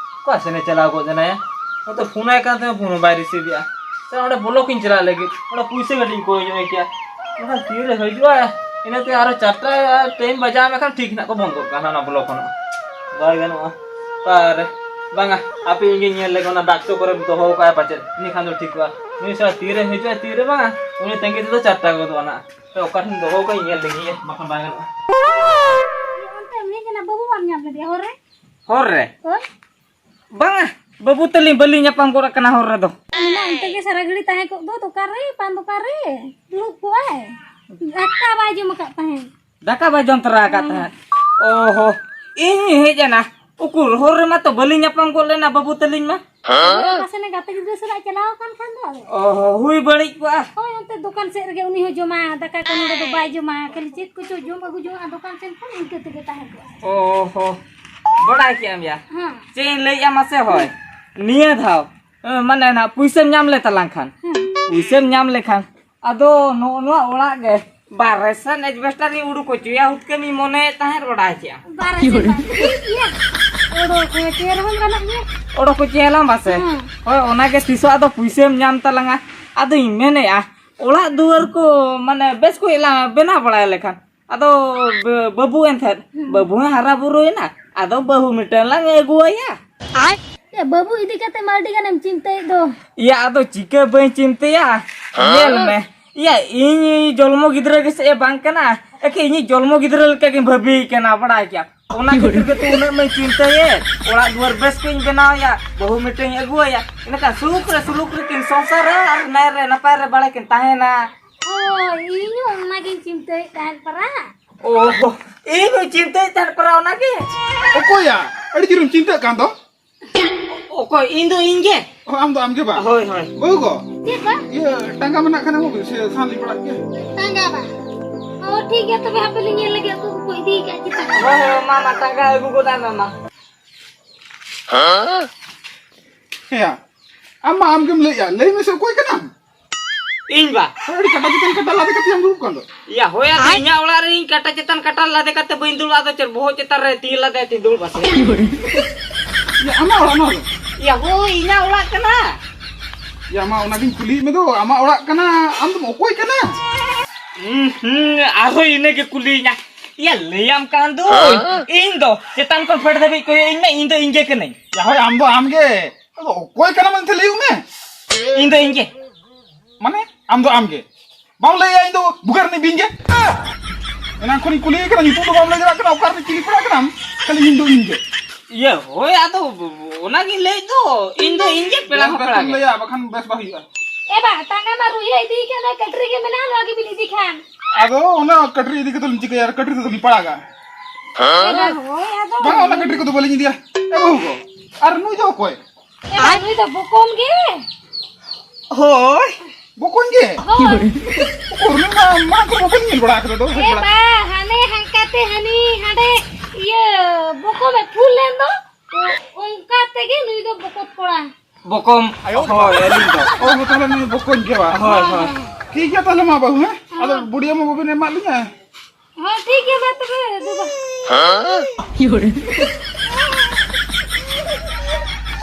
ᱚᱠᱟ ᱥᱮᱱᱮ ᱪᱟᱞᱟᱣ ᱜᱚᱫ ᱮᱱᱟᱭᱟ? ᱱᱚᱛᱮ ᱯᱷᱳᱱᱟᱭ ᱠᱟᱱ ᱛᱟᱦᱮᱸ, ᱯᱷᱳᱱ ᱦᱚᱸ ᱵᱟᱭ receiveᱮᱜᱼᱟ᱾ ᱥᱮ ᱚᱸᱰᱮ blockᱤᱧ ᱪᱟᱞᱟᱜ ᱞᱟᱹᱜᱤᱫ, ᱚᱸᱰᱮ ᱯᱩᱭᱥᱟᱹ ᱠᱟᱹᱴᱤᱡ ᱤᱧ ᱠᱚᱭ ᱧᱚᱜ ᱟᱭ ᱠᱮᱭᱟ᱾ ᱢᱮᱱᱠᱷᱟᱱ ᱛᱤᱨᱮ ᱦᱤᱡᱩᱜᱼᱟ, ᱤᱱᱟᱹᱛᱮ ᱟᱨᱚ ᱪᱟᱨᱴᱟ time ᱵᱟᱡᱟᱣ ᱞᱮᱠᱷᱟᱱ ᱴᱷᱤᱠ ᱱᱟᱜ ᱠᱚ ᱵᱚᱱᱫᱚᱜ ᱠᱟᱱᱟ ᱚᱱᱟ block ᱠᱷᱚᱱᱟᱜ᱾ ᱵᱟᱭ ᱜᱟᱱᱚᱜᱼᱟ᱾ ᱚᱠᱟᱨᱮ? ᱵᱟᱝᱟ, ᱟᱯᱮ ᱤᱧ ᱜᱮ ᱧᱮᱞ ᱞᱮᱜᱮ, ᱚᱱᱟ ᱰᱟᱠᱛᱚᱨ ᱠᱚᱨᱮ ᱫᱚᱦᱚ ᱠᱟᱜᱼᱟ ᱯᱟᱪᱮᱫ, ᱤᱱᱟᱹ ᱠᱷᱟᱱ ᱫᱚ ᱴᱷᱤᱠᱚᱜᱼᱟ᱾ ᱱᱩᱭ ᱥᱟᱞᱟ ᱛᱤᱨᱮ ᱦᱤᱡᱩᱜᱼᱟ, ᱛᱤᱨᱮ ᱵᱟᱝᱟ, ᱩᱱᱤ ᱛᱟᱺᱜᱤ ᱛᱮᱫᱚ ᱪᱟᱴᱠᱟ ᱜᱚᱫᱚᱜᱼᱟ ᱱᱟᱜ᱾ ᱛᱚ ᱚᱠᱟ ᱴᱷᱮᱱ ᱫᱚᱦᱚ ᱠᱟᱜ ᱤᱧ ᱧᱮᱞ ᱞᱮᱜᱮ, ᱵᱟᱠᱷᱟᱱ ᱵᱟᱭ ᱜᱟᱱᱚᱜᱼᱟ᱾ ᱚᱱᱛᱮ ᱢᱤᱫ ᱡᱚᱱᱟ ᱵᱟᱹᱵᱩ ᱵᱟᱢ ᱧᱟᱢ ᱞᱮᱫᱮᱭᱟ ᱦᱚᱨ ᱨᱮ? ᱦᱚᱨ ᱨᱮ? ᱦᱳᱭ᱾ ᱵᱟᱝᱟ, ᱵᱟᱹᱵᱩ ᱛᱟᱹᱞᱤᱧ ᱵᱟᱹᱞᱤᱧ ᱧᱟᱯᱟᱢ ᱜᱚᱫ ᱟᱠᱟᱱᱟ ᱦᱚᱨ ᱨᱮᱫᱚ᱾ ᱚᱱᱟ ᱚᱱᱛᱮ ᱜᱮ ᱥᱟᱨᱟ ᱜᱷᱟᱹᱲᱤ ᱛᱟᱦᱮᱸ ᱠᱚᱜ ᱫᱚ ᱫᱚᱠᱟᱱ ᱨᱮ, ᱯᱟᱱ ᱫᱚᱠᱟᱱ ᱨᱮ ᱫᱩᱲᱩᱵ ᱠᱚᱜᱼᱟᱭ᱾ ᱫᱟᱠᱟ ᱵᱟᱭ ᱡᱚᱢ ᱟᱠᱟᱫ ᱛᱟᱦᱮᱸᱫ᱾ ᱫᱟᱠᱟ ᱵᱟᱭ ᱡᱚᱢ ᱛᱚᱨᱟ ᱟᱠᱟᱫ ᱦᱮᱸ᱾ ᱛᱟᱦᱮᱸᱫ? ᱚ ᱦᱚ, ᱤᱧ ᱦᱮᱡ ᱮᱱᱟ᱾ ᱩᱠᱩᱨ, ᱦᱚᱨ ᱨᱮᱢᱟ ᱛᱚ ᱵᱟᱹᱞᱤᱧ ᱧᱟᱯᱟᱢ ᱜᱚᱫ ᱞᱮᱱᱟ ᱵᱟᱹᱵᱩ ᱛᱟᱹᱞᱤᱧ ᱢᱟ᱾ ᱦᱮᱸ? ᱯᱟᱥᱮ ᱜᱟᱛᱮ ᱜᱤᱫᱽᱨᱟᱹ ᱥᱟᱞᱟᱜ ᱪᱟᱞᱟᱣ ᱟᱠᱟᱱ ᱠᱷᱟᱱ ᱫᱚ ᱟᱫᱚ᱾ ᱚ ᱦᱚ, ᱦᱩᱭ ᱵᱟᱹᱲᱤᱡ ᱠᱚᱜᱼᱟ᱾ ᱦᱳᱭ, ᱚᱱᱛᱮ ᱫᱚᱠᱟᱱ ᱥᱮᱫ ᱨᱮᱜᱮ ᱩᱱᱤ ᱦᱚᱸ ᱡᱚᱢᱟ, ᱫᱟᱠᱟ ᱠᱚ ᱱᱚᱰᱮ ᱫᱚ ᱵᱟᱭ ᱡᱚᱢᱟ, ᱠᱷᱟᱹᱞᱤ ᱪᱮᱫ ᱠᱚᱪᱚ ᱡᱚᱢ ᱟᱹᱜᱩ ᱡᱚᱝᱟᱜᱼᱟ ᱫᱚᱠᱟᱱ ᱥᱮᱫ ᱠᱷᱚᱱ, ᱤᱱᱠᱟᱹ ᱛᱮᱜᱮ ᱛᱟᱦᱮᱸ ᱠᱚᱜᱼᱟ᱾ ᱚ ᱦᱚ, ᱵᱟᱲᱟᱭ ᱠᱮᱜ ᱟᱢ ᱭᱟ? ᱦᱮᱸ᱾ ᱪᱮᱫ ᱤᱧ ᱞᱟᱹᱭᱮᱜᱼᱟ ᱢᱟᱥᱮ ᱦᱚᱭ, ᱱᱤᱭᱟᱹ ᱫᱷᱟᱣ, ᱮ, ᱢᱟᱱᱮ ᱱᱟᱜ ᱯᱩᱭᱥᱟᱹᱢ ᱧᱟᱢ ᱞᱮ ᱛᱟᱞᱟᱝ ᱠᱷᱟᱱ, ᱦᱮᱸ᱾ ᱯᱩᱭᱥᱟᱹᱢ ᱧᱟᱢ ᱞᱮᱠᱷᱟᱱ, ᱟᱫᱚ ᱱᱚᱜᱼᱚ ᱱᱚᱣᱟ ᱚᱲᱟᱜ ᱜᱮ ᱵᱟᱨᱦᱮ ᱥᱮᱱ ᱮᱡᱵᱮᱥᱴᱟᱨ ᱤᱧ ᱩᱰᱩᱠ ᱦᱚᱪᱚᱭᱟ, ᱦᱩᱛᱠᱟᱹᱢᱤᱧ ᱢᱚᱱᱮᱭᱮᱫ ᱛᱟᱦᱮᱸᱫ, ᱵᱟᱲᱟᱭ ᱠᱮᱜᱼᱟ᱾ ᱵᱟᱨᱦᱮ ᱥᱮᱱ ᱵᱟᱝ, ᱴᱷᱤᱠ ᱜᱮᱭᱟ᱾ ᱚᱰᱚᱠ ᱦᱚᱪᱚᱭ ᱨᱮᱦᱚᱸ ᱜᱟᱱᱚᱜ ᱜᱮᱭᱟ᱾ ᱚᱰᱚᱠ ᱦᱚᱪᱚᱭᱟᱞᱟᱝ ᱵᱟᱥᱮ? ᱦᱮᱸ᱾ ᱦᱳᱭ, ᱚᱱᱟᱜᱮ ᱛᱤᱥᱚᱜ ᱟᱫᱚ ᱯᱩᱭᱥᱟᱹᱢ ᱧᱟᱢ ᱛᱟᱞᱟᱝᱟ᱾ ᱟᱫᱚᱧ ᱢᱮᱱᱮᱫᱼᱟ, ᱚᱲᱟᱜ ᱫᱩᱣᱟᱹᱨ ᱠᱚ ᱢᱟᱱᱮ ᱵᱮᱥ ᱠᱚ ᱞᱟᱝ ᱵᱮᱱᱟᱣ ᱵᱟᱲᱟᱭ ᱞᱮᱠᱷᱟᱱ, ᱟᱫᱚ ᱵᱟᱹ-, ᱵᱟᱹᱵᱩ ᱮᱱᱛᱮᱫ, ᱦᱩᱸ᱾ ᱵᱟᱹᱵᱩ ᱦᱚᱸ ᱦᱟᱨᱟ ᱵᱩᱨᱩᱭᱮᱱᱟ, ᱟᱫᱚ ᱵᱟᱹᱦᱩ ᱢᱤᱫᱴᱟᱝ ᱞᱟᱝ ᱟᱹᱜᱩᱣᱟᱭᱟ᱾ ᱮ, ᱵᱟᱹᱵᱩ ᱤᱫᱤ ᱠᱟᱛᱮ ᱢᱟ ᱟᱹᱰᱤ ᱜᱟᱱᱮᱢ ᱪᱤᱱᱛᱟᱹᱭᱮᱫ ᱫᱚ᱾ ᱤᱭᱟ, ᱟᱫᱚ ᱪᱤᱠᱟᱹ ᱵᱟᱹᱧ ᱪᱤᱱᱛᱟᱹᱭᱟ? ᱧᱮᱞ ᱢᱮ, ᱤᱭᱟ, ᱤᱧ ᱡᱚᱞᱢᱚ ᱜᱤᱫᱽᱨᱟᱹ ᱜᱮᱥᱮ ᱮ ᱵᱟᱝ ᱠᱟᱱᱟ, ᱮᱠᱮ ᱤᱧᱤᱡ ᱡᱚᱞᱢᱚ ᱜᱤᱫᱽᱨᱟᱹ ᱞᱮᱠᱟᱜᱤᱧ ᱵᱷᱟᱹᱵᱤᱭᱮ ᱠᱟᱱᱟ, ᱵᱟᱲᱟᱭ ᱠᱮᱭᱟ᱾ ᱚᱱᱟ ᱠᱷᱟᱹᱛᱤᱨ ᱜᱮᱛᱚ ᱩᱱᱟᱹᱜ ᱢᱟᱧ ᱪᱤᱱᱛᱟᱹᱭᱮᱫ, ᱚᱲᱟᱜ ᱫᱩᱣᱟᱹᱨ ᱵᱮᱥ ᱠᱚᱧ ᱵᱮᱱᱟᱣ ᱟᱭᱟ, ᱵᱟᱹᱦᱩ ᱢᱤᱫᱴᱟᱝ ᱤᱧ ᱟᱹᱜᱩᱣᱟᱭᱟ, ᱤᱱᱟᱹᱠᱷᱟᱱ ᱥᱩᱠ ᱨᱮ ᱥᱩᱞᱩᱠ ᱨᱮᱠᱤᱱ ᱥᱚᱝᱥᱟᱨᱟ ᱟᱨ ᱱᱟᱭ ᱨᱮ ᱱᱟᱯᱟᱭ ᱨᱮ ᱵᱟᱲᱮ ᱠᱤᱱ ᱛᱟᱦᱮᱱᱟ᱾ ᱚ, ᱤᱧ ᱦᱚᱸ ᱚᱱᱟᱜᱤᱧ ᱪᱤᱱᱛᱟᱹᱭᱮᱫ ᱛᱟᱦᱮᱸᱫ ᱯᱟᱨᱟ᱾ ᱚ, ᱤᱧ ᱦᱚᱸᱧ ᱪᱤᱱᱛᱟᱹᱭᱮᱫ ᱛᱟᱦᱮᱸᱫ ᱯᱟᱨᱟ ᱚᱱᱟᱜᱮ᱾ ᱚᱠᱚᱭᱟ? ᱟᱹᱰᱤ ᱡᱳᱨᱮᱢ ᱪᱤᱱᱛᱟᱹᱜ ᱠᱟᱱ ᱫᱚ᱾ ᱚᱠᱚᱭ? ᱤᱧ ᱫᱚ ᱤᱧ ᱜᱮ᱾ ᱚ, ᱟᱢ ᱫᱚ ᱟᱢ ᱜᱮ ᱵᱟᱝ? ᱦᱳᱭ, ᱦᱳᱭ᱾ ᱵᱟᱹᱦᱩ ᱜᱚ᱾ ᱪᱮᱫ ᱵᱟ? ᱤᱭᱟᱹ, ᱴᱟᱸᱜᱟ ᱢᱮᱱᱟᱜ ᱠᱷᱟᱱ ᱮᱢᱚᱜ ᱵᱤᱱ, ᱥᱮ ᱥᱟᱱ ᱞᱤᱧ ᱯᱟᱲᱟᱜ ᱜᱮᱭᱟ᱾ ᱴᱟᱸᱜᱟ ᱵᱟ? ᱚ, ᱴᱷᱤᱠ ᱜᱮᱭᱟ, ᱛᱚᱵᱮ ᱦᱟᱯᱮ ᱞᱤᱧ ᱧᱮᱞ ᱞᱮᱜᱮ, ᱚᱠᱚᱭ ᱠᱚᱠᱚ ᱤᱫᱤ ᱟᱠᱟᱫ ᱪᱮᱛᱟᱱ᱾ ᱦᱳᱭ, ᱦᱳᱭ, ᱢᱟ, ᱢᱟ, ᱴᱟᱸᱜᱟ ᱟᱹᱜᱩ ᱜᱚᱫᱟᱭ ᱢᱮ, ᱢᱟ᱾ ᱦᱮᱸᱭᱟ, ᱟᱢ ᱢᱟ ᱟᱢ ᱜᱮᱢ ᱞᱟᱹᱭᱮᱜᱼᱟ, ᱞᱟᱹᱭ ᱢᱮᱥᱮ ᱚᱠᱚᱭ ᱠᱟᱱᱟᱢ? ᱤᱧ ᱵᱟ᱾ ᱦᱳᱭ, ᱟᱹᱰᱤ ᱠᱟᱴᱟ ᱪᱮᱛᱟᱱ ᱠᱟᱴᱟ ᱞᱟᱫᱮ ᱠᱟᱛᱮ ᱟᱢ ᱫᱩᱲᱩᱵ ᱠᱟᱱ ᱫᱚ᱾ ᱭᱟ, ᱦᱳᱭ, ᱟᱫᱚ ᱤᱧᱟᱹᱜ ᱚᱲᱟᱜ ᱨᱮ ᱤᱧ ᱠᱟᱴᱟ ᱪᱮᱛᱟᱱ ᱠᱟᱴᱟ ᱞᱟᱫᱮ ᱠᱟᱛᱮ ᱵᱟᱹᱧ ᱫᱩᱲᱩᱵᱼᱟ, ᱟᱫᱚ ᱪᱮᱫ ᱵᱚᱦᱚᱜ ᱪᱮᱛᱟᱱ ᱨᱮ ᱛᱤ ᱞᱟᱫᱮ ᱛᱤᱧ ᱫᱩᱲᱩᱵᱼᱟ ᱥᱮ? ᱭᱟ, ᱟᱢᱟᱜ ᱚᱲᱟᱜ ᱱᱚᱣᱟ ᱫᱚ? ᱭᱟ, ᱦᱳᱭ, ᱤᱧᱟᱹᱜ ᱚᱲᱟᱜ ᱠᱟᱱᱟ᱾ ᱭᱟ, ᱢᱟ ᱚᱱᱟᱜᱤᱧ ᱠᱩᱞᱤᱭᱮᱫ ᱢᱮ ᱫᱚ, ᱟᱢᱟᱜ ᱚᱲᱟᱜ ᱠᱟᱱᱟ, ᱟᱢ ᱫᱚᱢ ᱚᱠᱚᱭ ᱠᱟᱱᱟ? ᱦᱩᱸ, ᱦᱩᱸ, ᱟᱨᱦᱚᱸ ᱤᱱᱟᱹ ᱜᱮ ᱠᱩᱞᱤᱭᱤᱧᱟ᱾ ᱭᱟ, ᱞᱟᱹᱭᱟᱢ ᱠᱟᱱ ᱫᱩᱧ, ᱤᱧ ᱫᱚ ᱪᱮᱛᱟᱱ ᱠᱷᱚᱱ ᱯᱷᱮᱰ ᱫᱷᱟᱹᱵᱤᱡ ᱠᱚᱭᱚᱜ ᱤᱧ ᱢᱮ, ᱤᱧ ᱫᱚ ᱤᱧ ᱜᱮ ᱠᱟᱹᱱᱟᱹᱧ᱾ ᱭᱟ ᱦᱳᱭ, ᱟᱢ ᱫᱚ ᱟᱢ ᱜᱮ᱾ ᱟᱫᱚ ᱚᱠᱚᱭ ᱠᱟᱱᱟᱢ ᱮᱱᱛᱮ ᱞᱟᱹᱭ ᱢᱮ᱾ ᱤᱧ ᱫᱚ ᱤᱧ ᱜᱮ᱾ ᱢᱟᱱᱮ? ᱟᱢ ᱫᱚ ᱟᱢ ᱜᱮ᱾ ᱵᱟᱢ ᱞᱟᱹᱭᱟ ᱤᱧ ᱫᱚ ᱵᱷᱩᱜᱟᱹᱜ ᱨᱤᱱᱤᱡ ᱵᱤᱧ ᱜᱮ? ᱮᱱᱟᱝ ᱠᱷᱚᱱᱤᱧ ᱠᱩᱞᱤᱭᱮ ᱠᱟᱱᱟ, ᱧᱩᱛᱩᱢ ᱫᱚ ᱵᱟᱢ ᱞᱟᱹᱭ ᱫᱟᱲᱮᱭᱟᱜ ᱠᱟᱱᱟ, ᱚᱠᱟ ᱨᱤᱱᱤᱡ ᱪᱤᱞᱤ ᱯᱮᱲᱟ ᱠᱟᱱᱟᱢ? ᱠᱷᱟᱹᱞᱤ ᱤᱧ ᱫᱚ ᱤᱧ ᱜᱮ᱾ ᱤᱭᱟᱹ, ᱦᱳᱭ, ᱟᱫᱚ ᱚᱱᱟᱜᱤᱧ ᱞᱟᱹᱭᱮᱫ ᱫᱚ, ᱤᱧ ᱫᱚ ᱤᱧ ᱜᱮ, ᱯᱮᱲᱟ ᱦᱚᱸ ᱵᱮᱥ ᱯᱮᱲᱟ ᱵᱮᱥ ᱜᱮ᱾ ᱞᱟᱹᱭᱟ, ᱵᱟᱠᱷᱟᱱ ᱵᱮᱥ ᱵᱟᱝ ᱦᱩᱭᱩᱜᱼᱟ᱾ ᱮ ᱵᱟ, ᱴᱟᱸᱜᱟ ᱢᱟ ᱨᱩᱭᱟᱹ ᱤᱫᱤᱭ ᱠᱟᱱ, ᱱᱚᱣᱟ ᱠᱟᱹᱴᱨᱤ ᱜᱮ ᱢᱮᱱᱟᱜᱼᱟ, ᱱᱚᱣᱟ ᱜᱮᱵᱤᱱ ᱤᱫᱤ ᱠᱷᱟᱱ᱾ ᱟᱫᱚ ᱚᱱᱟ ᱠᱟᱹᱴᱨᱤ ᱤᱫᱤ ᱠᱟᱛᱮ ᱞᱤᱧ ᱪᱤᱠᱟᱹᱭᱟ? ᱟᱨ ᱠᱟᱹᱴᱨᱤ ᱛᱮᱫᱚ ᱞᱤᱧ ᱯᱟᱲᱟᱜᱟ᱾ ᱮ ᱵᱟ, ᱦᱳᱭ, ᱟᱫᱚ ᱵᱟᱝᱟ, ᱚᱱᱟ ᱠᱟᱹᱴᱨᱤ ᱠᱚᱫᱚ ᱵᱟᱹᱞᱤᱧ ᱤᱫᱤᱭᱟ᱾ ᱮ ᱵᱟᱹᱦᱩ ᱜᱚ, ᱟᱨ ᱱᱩᱭ ᱫᱚ ᱚᱠᱚᱭ? ᱮ ᱵᱟ, ᱱᱩᱭ ᱫᱚ ᱵᱚᱠᱚᱢ ᱜᱮ᱾ ᱦᱳᱭ᱾ ᱵᱚᱠᱚᱧ ᱜᱮ? ᱦᱳᱭ᱾ ᱩᱠᱩᱨ, ᱱᱩᱭ ᱢᱟ ᱢᱟᱲᱟᱝ ᱠᱷᱚᱱ ᱵᱟᱵᱚᱱ ᱧᱮᱞ ᱵᱟᱲᱟ ᱟᱠᱟᱫᱟ ᱫᱚ, ᱦᱮᱡ ᱮ ᱵᱟᱲᱟ ᱵᱟ, ᱦᱟᱱᱮ ᱦᱟᱱᱠᱟᱛᱮ ᱦᱟᱹᱱᱤ ᱦᱟᱸᱰᱮ ᱤᱭᱟᱹ ᱵᱚᱠᱚᱢᱮ ᱯᱷᱩᱞ ᱞᱮᱱ ᱫᱚ, ᱚ-, ᱚᱱᱠᱟ ᱛᱮᱜᱮ ᱱᱩᱭ ᱫᱚ ᱵᱚᱠᱚᱛ ᱠᱚᱲᱟ᱾ ᱵᱚᱠᱚᱢ, ᱦᱳᱭ, ᱟᱹᱞᱤᱧ ᱫᱚ᱾ ᱚ, ᱛᱟᱦᱚᱞᱮ ᱱᱩᱭ ᱵᱚᱠᱚᱧ ᱜᱮ ᱵᱟ? ᱦᱳᱭ, ᱦᱳᱭ᱾ ᱴᱷᱤᱠ ᱜᱮᱭᱟ ᱛᱟᱦᱚᱞᱮ ᱢᱟ ᱵᱟᱹᱦᱩ, ᱦᱮᱸ? ᱟᱫᱚ ᱦᱮᱸ᱾ ᱵᱩᱰᱤ ᱟᱭᱳ ᱢᱟ ᱵᱟᱵᱤᱱ ᱮᱢᱟᱜ ᱞᱤᱧᱟ᱾ ᱦᱚᱸ, ᱴᱷᱤᱠ ᱜᱮᱭᱟ, ᱢᱟ ᱛᱚᱵᱮ, ᱫᱩ ᱵᱟ-,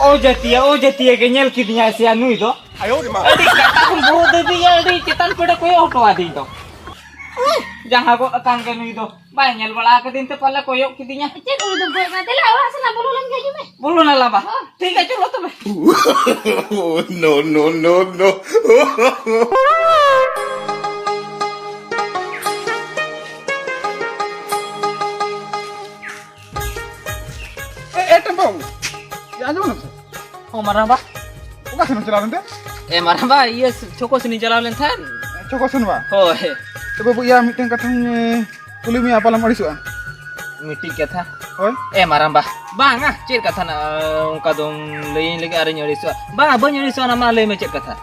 ᱚ ᱡᱟᱹᱛᱤᱭᱟ, ᱚ ᱡᱟᱹᱛᱤᱭᱟ ᱜᱮ ᱧᱮᱞ ᱠᱤᱫᱤᱧᱟ ᱥᱮᱭᱟ ᱱᱩᱭ ᱫᱚ᱾ ᱟᱹᱰᱤ ᱠᱟᱴᱟ ᱠᱷᱚᱱ ᱵᱚᱦᱚᱜ ᱫᱷᱟᱹᱵᱤᱡ ᱟᱹᱰᱤ ᱪᱮᱛᱟᱱ ᱯᱮᱲᱮ ᱠᱚᱭᱚᱜ ᱦᱚᱴᱚ ᱟᱹᱫᱤᱧ ᱫᱚ᱾ ᱡᱟᱦᱟᱸ ᱜᱚᱫ ᱟᱠᱟᱱ ᱜᱮ ᱱᱩᱭ ᱫᱚ᱾ ᱵᱟᱭ ᱧᱮᱞ ᱵᱟᱲᱟ ᱟᱠᱟᱫᱤᱧ ᱛᱮ ᱯᱟᱞᱮ ᱠᱚᱭᱚᱜ ᱠᱤᱫᱤᱧᱟ᱾ ᱪᱮᱫ ᱩᱱᱤ ᱫᱚᱢ ᱠᱚᱭᱚᱜ ᱠᱟᱱᱟ? ᱫᱮᱞᱟ, ᱚᱲᱟᱜ ᱥᱮᱱᱟᱜ ᱵᱚᱞᱚ ᱞᱮᱱ ᱜᱮ ᱦᱤᱡᱩᱜ ᱢᱮ᱾ ᱵᱚᱞᱚ ᱱᱟᱞᱟᱝ ᱵᱟ᱾ ᱦᱚᱸ᱾ ᱴᱷᱤᱠ ᱜᱮᱭᱟ, ᱪᱚᱞᱚ ᱛᱚᱵᱮ᱾ No, no, no, no. ᱮ, ᱮ, ᱴᱮᱢᱯᱟ ᱵᱟᱹᱵᱩ, ᱮ, ᱟᱸᱡᱚᱢ ᱫᱟᱢ ᱥᱮ? ᱚ, ᱢᱟᱨᱟᱝ ᱵᱟ᱾ ᱚᱠᱟ ᱥᱮᱱ ᱮᱢ ᱪᱟᱞᱟᱣ ᱞᱮᱱ ᱛᱮ? ᱮ, ᱢᱟᱨᱟᱝ ᱵᱟ, ᱤᱭᱟᱹ, ᱪᱷᱚᱠᱚ ᱥᱮᱱᱤᱧ ᱪᱟᱞᱟᱣ ᱞᱮᱱ ᱛᱟᱦᱮᱸᱫ᱾ ᱪᱷᱚᱠᱚ ᱥᱮᱱ ᱵᱟ? ᱦᱳᱭ᱾ ᱮ, ᱵᱟᱹᱵᱩ, ᱤᱭᱟᱹ, ᱢᱤᱫᱴᱮᱱ ᱠᱟᱛᱷᱟᱧ, ᱮ, ᱠᱩᱞᱤ ᱢᱮᱭᱟ, ᱯᱟᱞᱮᱢ ᱟᱹᱲᱤᱥᱚᱜᱼᱟ᱾ ᱢᱤᱫᱴᱤᱡ ᱠᱟᱛᱷᱟ? ᱦᱳᱭ᱾ ᱮ, ᱢᱟᱨᱟᱝ ᱵᱟ, ᱵᱟᱝᱟ, ᱪᱮᱫ ᱠᱟᱛᱷᱟ ᱱᱟ-, ᱚᱱᱠᱟ ᱫᱚᱢ ᱞᱟᱹᱭᱟᱹᱧ ᱞᱟᱹᱜᱤᱫ ᱟᱨᱤᱧ ᱟᱹᱲᱤᱥᱚᱜᱼᱟ? ᱵᱟᱝᱟ, ᱵᱟᱹᱧ ᱟᱹᱲᱤᱥᱚᱜᱼᱟ, ᱚᱱᱟ ᱢᱟ ᱞᱟᱹᱭ ᱢᱮ, ᱪᱮᱫ ᱠᱟᱛᱷᱟ?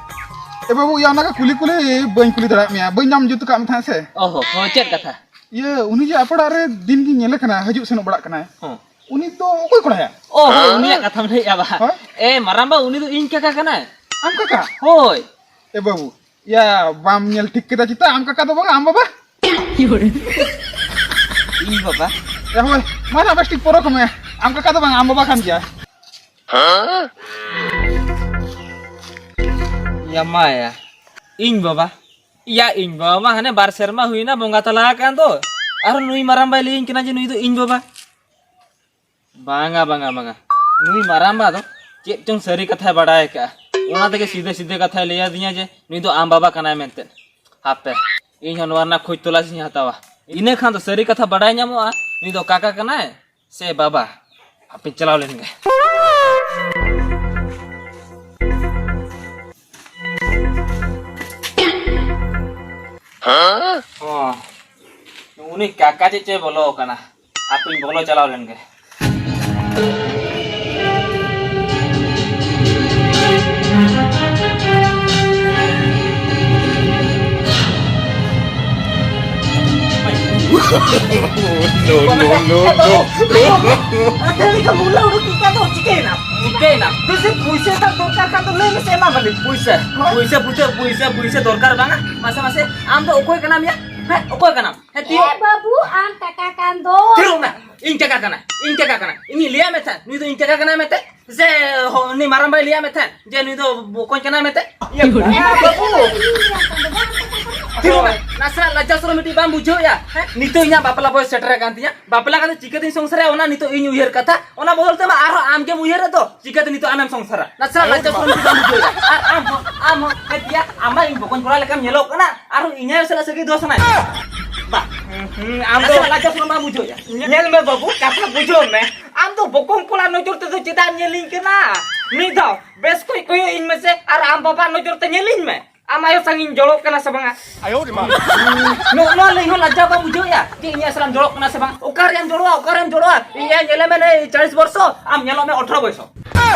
ᱮ ᱵᱟᱹᱵᱩ, ᱤᱭᱟᱹ, ᱚᱱᱟ ᱠᱚ ᱠᱩᱞᱤ ᱠᱩᱞᱤ ᱵᱟᱹᱧ ᱠᱩᱞᱤ ᱫᱟᱲᱮᱭᱟᱜ ᱢᱮᱭᱟ, ᱵᱟᱹᱧ ᱧᱟᱢ ᱡᱩᱛ ᱟᱠᱟᱫ ᱢᱮ ᱛᱟᱦᱮᱸᱫ ᱥᱮ᱾ ᱚ ᱦᱚ, ᱦᱚ, ᱪᱮᱫ ᱠᱟᱛᱷᱟ? ᱤᱭᱟᱹ, ᱩᱱᱤ ᱡᱮ ᱟᱯᱮ ᱚᱲᱟᱜ ᱨᱮ ᱫᱤᱱ ᱜᱤᱧ ᱧᱮᱞᱮ ᱠᱟᱱᱟ, ᱦᱤᱡᱩᱜ ᱥᱮᱱᱚᱜ ᱵᱟᱲᱟᱜ ᱠᱟᱱᱟᱭ᱾ ᱦᱚᱸ᱾ ᱩᱱᱤ ᱫᱚ ᱚᱠᱚᱭ ᱠᱚᱲᱟᱭᱟ? ᱚ, ᱦᱳᱭ, ᱩᱱᱤᱭᱟᱜ ᱠᱟᱛᱷᱟᱢ ᱞᱟᱹᱭᱮᱫᱼᱟ ᱵᱟ? ᱦᱳᱭ᱾ ᱮ, ᱢᱟᱨᱟᱝᱵᱟ, ᱩᱱᱤ ᱫᱚ ᱤᱧ ᱠᱟᱠᱟ ᱠᱟᱱᱟᱭ᱾ ᱟᱢ ᱠᱟᱠᱟ? ᱦᱳᱭ᱾ ᱮ ᱵᱟᱹᱵᱩ, ᱭᱟ, ᱵᱟᱢ ᱧᱮᱞ ᱴᱷᱤᱠ ᱠᱮᱫᱟ ᱪᱮᱛᱟ? ᱟᱢ ᱠᱟᱠᱟ ᱫᱚ ᱵᱟᱝ, ᱟᱢ ᱵᱟᱵᱟ᱾ ᱤᱧ ᱵᱟᱵᱟ? ᱮ ᱦᱳᱭ, ᱢᱟ ᱱᱟ ᱵᱮᱥ ᱴᱷᱤᱠ ᱯᱚᱨᱚᱠ ᱢᱮ᱾ ᱟᱢ ᱠᱟᱠᱟ ᱫᱚ ᱵᱟᱝ, ᱟᱢ ᱵᱟᱵᱟ ᱠᱟᱱ ᱜᱮᱭᱟ᱾ ᱭᱟ ᱢᱟᱭᱟ, ᱤᱧ ᱵᱟᱵᱟ? ᱭᱟ, ᱤᱧ ᱵᱟᱵᱟ ᱢᱟ ᱦᱟᱱᱮ ᱵᱟᱨ ᱥᱮᱨᱢᱟ ᱦᱩᱭᱱᱟ ᱵᱚᱸᱜᱟ ᱛᱟᱞᱟ ᱟᱠᱟᱱ ᱫᱚ᱾ ᱟᱨ ᱱᱩᱭ ᱢᱟᱨᱟᱝ ᱵᱟᱭ ᱞᱟᱹᱭᱟᱹᱧ ᱠᱟᱱᱟ ᱡᱮ ᱱᱩᱭ ᱫᱚ ᱤᱧ ᱵᱟᱵᱟ᱾ ᱵᱟᱝᱟ, ᱵᱟᱝᱟ, ᱵᱟᱝᱟ᱾ ᱱᱩᱭ ᱢᱟᱨᱟᱝᱵᱟ ᱫᱚ ᱪᱮᱫ ᱪᱚᱝ ᱥᱟᱹᱨᱤ ᱠᱟᱛᱷᱟᱭ ᱵᱟᱲᱟᱭ ᱟᱠᱟᱫᱼᱟ᱾ ᱚᱱᱟ ᱛᱮᱜᱮ ᱥᱤᱫᱷᱟᱹ ᱥᱤᱫᱷᱟᱹ ᱠᱟᱛᱷᱟᱭ ᱞᱟᱹᱭ ᱟᱹᱫᱤᱧᱟ ᱡᱮ ᱱᱩᱭ ᱫᱚ ᱟᱢ ᱵᱟᱵᱟ ᱠᱟᱱᱟᱭ ᱢᱮᱱᱛᱮ᱾ ᱦᱟᱯᱮ, ᱤᱧ ᱦᱚᱸ ᱱᱚᱣᱟ ᱨᱮᱱᱟᱜ ᱠᱷᱚᱡᱽ ᱛᱚᱞᱟᱥ ᱤᱧ ᱦᱟᱛᱟᱣᱟ᱾ ᱤᱱᱟᱹ ᱠᱷᱟᱱ ᱫᱚ ᱥᱟᱹᱨᱤ ᱠᱟᱛᱷᱟ ᱵᱟᱰᱟᱭ ᱧᱟᱢᱚᱜᱼᱟ, ᱱᱩᱭ ᱫᱚ ᱠᱟᱠᱟ ᱠᱟᱱᱟᱭ ᱥᱮ ᱵᱟᱵᱟ᱾ ᱦᱟᱯᱮᱧ ᱪᱟᱞᱟᱣ ᱞᱮᱱ ᱜᱮ᱾ ᱦᱚᱸ, ᱩᱱᱤ ᱠᱟᱠᱟ ᱪᱮᱫ ᱪᱚᱭ ᱵᱚᱞᱚ ᱟᱠᱟᱱᱟ᱾ ᱦᱟᱯᱮᱧ ᱵᱚᱞᱚ ᱪᱟᱞᱟᱣ ᱞᱮᱱ ᱜᱮ᱾ No, no, no, no. ᱟᱫᱚ ᱞᱮᱠᱟ ᱢᱩᱞᱟᱹ ᱩᱰᱩᱠ ᱤᱧ ᱠᱟᱱ ᱫᱚ ᱪᱤᱠᱟᱹᱭᱮᱱᱟ? ᱪᱤᱠᱟᱹᱭᱮᱱᱟ? ᱫᱩᱥᱤ ᱯᱩᱭᱥᱟᱹ ᱛᱟᱢ ᱫᱚᱨᱠᱟᱨ ᱠᱷᱟᱱ ᱫᱚ ᱞᱟᱹᱭ ᱢᱮᱥᱮ, ᱮᱢᱟᱢᱟᱞᱤᱧ ᱯᱩᱭᱥᱟᱹ᱾ ᱯᱩᱭᱥᱟᱹ, ᱯᱩᱭᱥᱟᱹ, ᱯᱩᱭᱥᱟᱹ, ᱯᱩᱭᱥᱟᱹ ᱫᱚᱨᱠᱟᱨ ᱵᱟᱝᱟ? ᱢᱟᱥᱮ, ᱢᱟᱥᱮ, ᱟᱢ ᱫᱚ ᱚᱠᱚᱭ ᱠᱟᱱᱟᱢ ᱭᱟ? ᱦᱮᱸ, ᱚᱠᱚᱭ ᱠᱟᱱᱟᱢ? ᱦᱮᱸ, ᱛᱤᱭᱳ᱾ ᱮ ᱵᱟᱹᱵᱩ, ᱟᱢ ᱠᱟᱠᱟ ᱠᱟᱱ ᱫᱚ᱾ ᱛᱷᱤᱨᱚᱜ ᱢᱮ᱾ ᱤᱧ ᱠᱟᱠᱟ ᱠᱟᱱᱟ, ᱤᱧ ᱠᱟᱠᱟ ᱠᱟᱱᱟ᱾ ᱤᱧᱤᱧ ᱞᱟᱹᱭᱟᱫ ᱢᱮ ᱛᱟᱦᱮᱸᱫ, ᱱᱩᱭ ᱫᱚ ᱤᱧ ᱠᱟᱠᱟ ᱠᱟᱱᱟᱭ ᱢᱮᱱᱛᱮ? ᱥᱮ ᱦᱚ-, ᱩᱱᱤ ᱢᱟᱨᱟᱝ ᱵᱟᱭ ᱞᱟᱹᱭᱟᱫ ᱢᱮ ᱛᱟᱦᱮᱸᱫ ᱡᱮ ᱱᱩᱭ ᱫᱚ ᱵᱚᱠᱚᱧ ᱠᱟᱱᱟᱭ ᱢᱮᱱᱛᱮ? ᱤᱭᱟᱹ, ᱵᱟᱹᱵᱩ᱾ ᱛᱷᱤᱨᱚᱜ ᱢᱮ᱾ ᱱᱟᱥᱮᱱᱟᱜ ᱞᱟᱡᱡᱟ ᱥᱚᱨᱚᱢ ᱢᱤᱫᱴᱤᱡ ᱵᱟᱢ ᱵᱩᱡᱷᱟᱹᱣᱮᱫᱼᱟ? ᱦᱮᱸ? ᱱᱤᱛᱚᱜ ᱤᱧᱟᱹᱜ ᱵᱟᱯᱞᱟ ᱵᱚᱭᱮᱥ ᱥᱮᱴᱮᱨ ᱟᱠᱟᱱ ᱛᱤᱧᱟ᱾ ᱵᱟᱯᱞᱟ ᱠᱟᱛᱮ ᱪᱤᱠᱟᱹᱛᱤᱧ ᱥᱚᱝᱥᱟᱨᱟ, ᱚᱱᱟ ᱱᱤᱛᱚᱜ ᱤᱧ ᱩᱭᱦᱟᱹᱨ ᱠᱟᱛᱷᱟ᱾ ᱚᱱᱟ ᱵᱚᱫᱚᱞ ᱛᱮ ᱢᱟ ᱟᱨᱦᱚᱸ ᱟᱢ ᱜᱮᱢ ᱩᱭᱦᱟᱹᱨᱮᱫ ᱫᱚ, ᱪᱤᱠᱟᱹᱛᱮ ᱱᱤᱛᱚᱜ ᱟᱢᱮᱢ ᱥᱚᱝᱥᱟᱨᱟ? ᱱᱟᱥᱮᱱᱟᱜ ᱞᱟᱡᱡᱟ ᱥᱚᱨᱚᱢ ᱡᱩᱫᱤ ᱵᱟᱢ ᱵᱩᱡᱷᱟᱹᱣᱮᱫᱟ᱾ ᱟᱨ ᱟᱢ ᱦᱚᱸ, ᱟᱢ ᱦᱚᱸ, ᱦᱮᱸ ᱯᱮᱭᱟ, ᱟᱢ ᱢᱟ ᱤᱧ ᱵᱚᱠᱚᱧ ᱠᱚᱲᱟ ᱞᱮᱠᱟᱢ ᱧᱮᱞᱚᱜ ᱠᱟᱱᱟ, ᱟᱨᱦᱚᱸ ᱤᱧ ᱟᱭᱳ ᱥᱟᱞᱟᱜ ᱥᱟᱹᱜᱟᱹᱭ ᱫᱚᱦᱚ ᱥᱟᱱᱟᱭᱮᱫ ᱢᱮᱭᱟ? ᱵᱟ᱾ ᱦᱩᱸ, ᱦᱩᱸ, ᱟᱢ ᱫᱚ ᱱᱟᱥᱮᱱᱟᱜ ᱞᱟᱡᱡᱟ ᱥᱚᱨᱚᱢ ᱵᱟᱢ ᱵᱩᱡᱷᱟᱹᱣᱮᱫᱟ? ᱧᱮᱞ ᱢᱮ ᱵᱟᱹᱵᱩ, ᱠᱟᱛᱷᱟ ᱵᱩᱡᱷᱟᱹᱣ ᱢᱮ᱾ ᱟᱢ ᱫᱚ ᱵᱚᱠᱚᱧ ᱠᱚᱲᱟ ᱱᱚᱡᱚᱨ ᱛᱮᱫᱚ ᱪᱮᱫᱟᱜ ᱮᱢ ᱧᱮᱞᱤᱧ ᱠᱟᱱᱟ? ᱢᱤᱫ ᱫᱷᱟᱣ ᱵᱮᱥ ᱠᱚᱡ ᱠᱚᱭᱚᱜ ᱤᱧ ᱢᱮᱥᱮ, ᱟᱨ ᱟᱢ ᱵᱟᱵᱟ ᱱᱚᱡᱚᱨ ᱛᱮ ᱧᱮᱞᱤᱧ ᱢᱮ᱾ ᱟᱢ ᱟᱭᱳ ᱥᱟᱝ ᱤᱧ ᱡᱚᱲᱚᱜ ᱠᱟᱱᱟ ᱥᱮ ᱵᱟᱝᱟ? ᱟᱭᱳ ᱨᱮ ᱢᱟ᱾ ᱱᱚᱜ-, ᱱᱚᱣᱟ ᱞᱟᱹᱭ ᱦᱚᱸ ᱞᱟᱡᱡᱟ ᱵᱟᱢ ᱵᱩᱡᱷᱟᱹᱣᱮᱫᱼᱟ ᱡᱮ ᱤᱧ ᱟᱭᱳ ᱥᱟᱞᱟᱜ ᱮᱢ ᱡᱚᱲᱚᱜ ᱠᱟᱱᱟ ᱥᱮ ᱵᱟᱝ? ᱚᱠᱟᱨᱮᱢ ᱡᱚᱲᱚᱜᱼᱟ, ᱚᱠᱟᱨᱮᱢ ᱡᱚᱲᱚᱜᱼᱟ? ᱤᱧ ᱟᱭᱳ ᱧᱮᱞᱮ ᱢᱮ, ᱱᱮ ᱪᱟᱞᱤᱥ ᱵᱚᱨᱥᱚ, ᱟᱢ ᱧᱮᱞᱚᱜ ᱢᱮ ᱟᱴᱷᱨᱚ ᱵᱚᱭᱥᱚ᱾